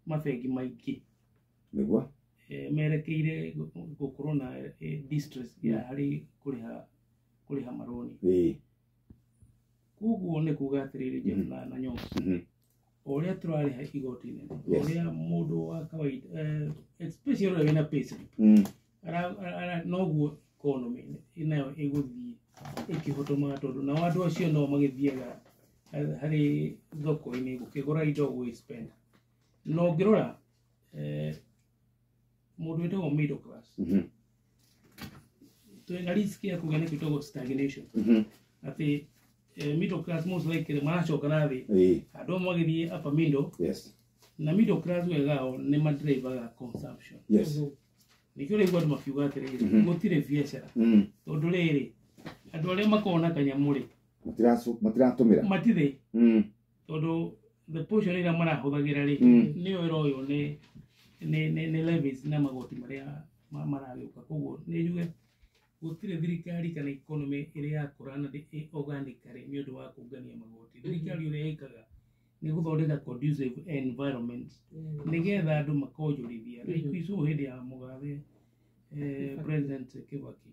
Mabengi maingĩ merekeire gũkorwo na distress ya harĩ kũrĩha marũni. Koguo nĩ kuga atĩrĩrĩ, Jeff na Nyong'o, o ũrĩa tũrarĩha igoti inene, o ũrĩa mũndũ wa kawaida, especially ũrĩa wĩna payslip, noguo economy nayo ĩgũthiĩ ĩkĩhotomaga, tondũ nao andũ acio no magĩthiaga harĩ thoko-inĩ gũkĩgũra indo, gwĩ spend. Na ũngĩrora mũndũ wĩtagwo middle class, twĩna risk ya kũgĩa na kĩtagwo stagnation, atĩ middle class most likely maracoka na thĩ, andũ amwe magĩthiĩ upper middle. Na middle class wega o nĩ madrivaga consumption. Nĩkĩo rĩu andũ makiuga atĩrĩrĩ, gũtirĩ biacara, tondũ rĩrĩ, andũ arĩa makoragwo na kanyamũ rĩ, Matiratũmĩra. Matirĩ, tondũ the portion ĩrĩa marahũthagĩra rĩ, nĩyo ĩroywo nĩ levies na magoti marĩa maragĩũka. Koguo nĩ njuge gũtirĩ thirikari kana economy ĩrĩa yakũra na organically nĩ ũndũ wa kũngania magoti. Thirikari ũrĩa ĩkaga nĩ gũthondeka conducive environment nĩgetha andũ makonjorithia. Like we saw hĩndĩ ya mũgathe President Kibaki,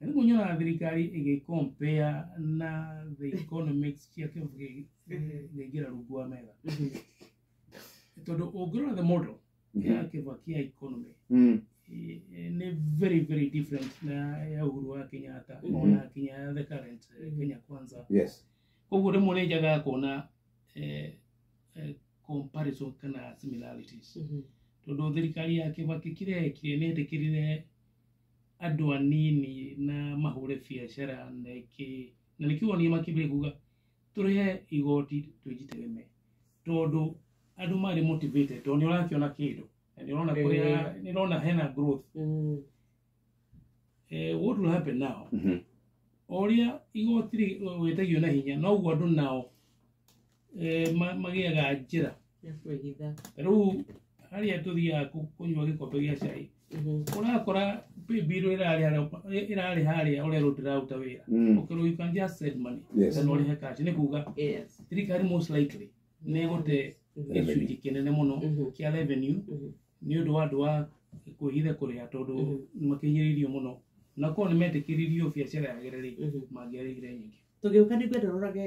na rĩmwe nyonaga thirikari ĩgĩcompare na the economics cia Kibaki ĩngĩra rungu wa metha, tondũ ũngĩrora the model ya Kibaki ya economy, nĩ very very different na ya Uhuru wa Kenyatta, ona kinya ya the current Kenya Kwanza. Koguo rĩmwe nĩ njagaga kuona comparison kana similarities, tondũ thirikari ya Kibaki kĩrĩa yekire nĩ etĩkĩrire andũ anini na mahũre biacara na ĩkĩ, na nĩkĩo wonire makĩambĩrĩria kuga tũrĩhe igoti twĩjitegemee, tondũ andũ marĩ motivated, tondũ nĩ ũrakĩona kĩndũ na nĩ ũrona kũrĩa, nĩ ũrona hena growth. What will happen now, o ũrĩa igoti wĩtagio na hinya, noguo andũ nao magĩaga njĩra ya kwĩhitha. Rĩu harĩa tũthiaga kũnyua gĩkombe gĩa cai, ũrakora paybill ĩrarĩ harĩa ũrerwo ndĩraruta wĩra. Okay, you can just send money kana ũrĩhe cash. Nĩ kuga thirikari most likely nĩ ĩgũte gĩcunjĩ kĩnene mũno kĩa revenue nĩ ũndũ wa andũ wa kwĩhitha kũrĩha, tondũ nĩ makĩhinyĩrĩirio mũno, na korwo nĩ metĩkĩririo biacara yagĩre rĩ, mangĩarĩhire nyingĩ. Tũgĩũka nĩ ngwenda rorage.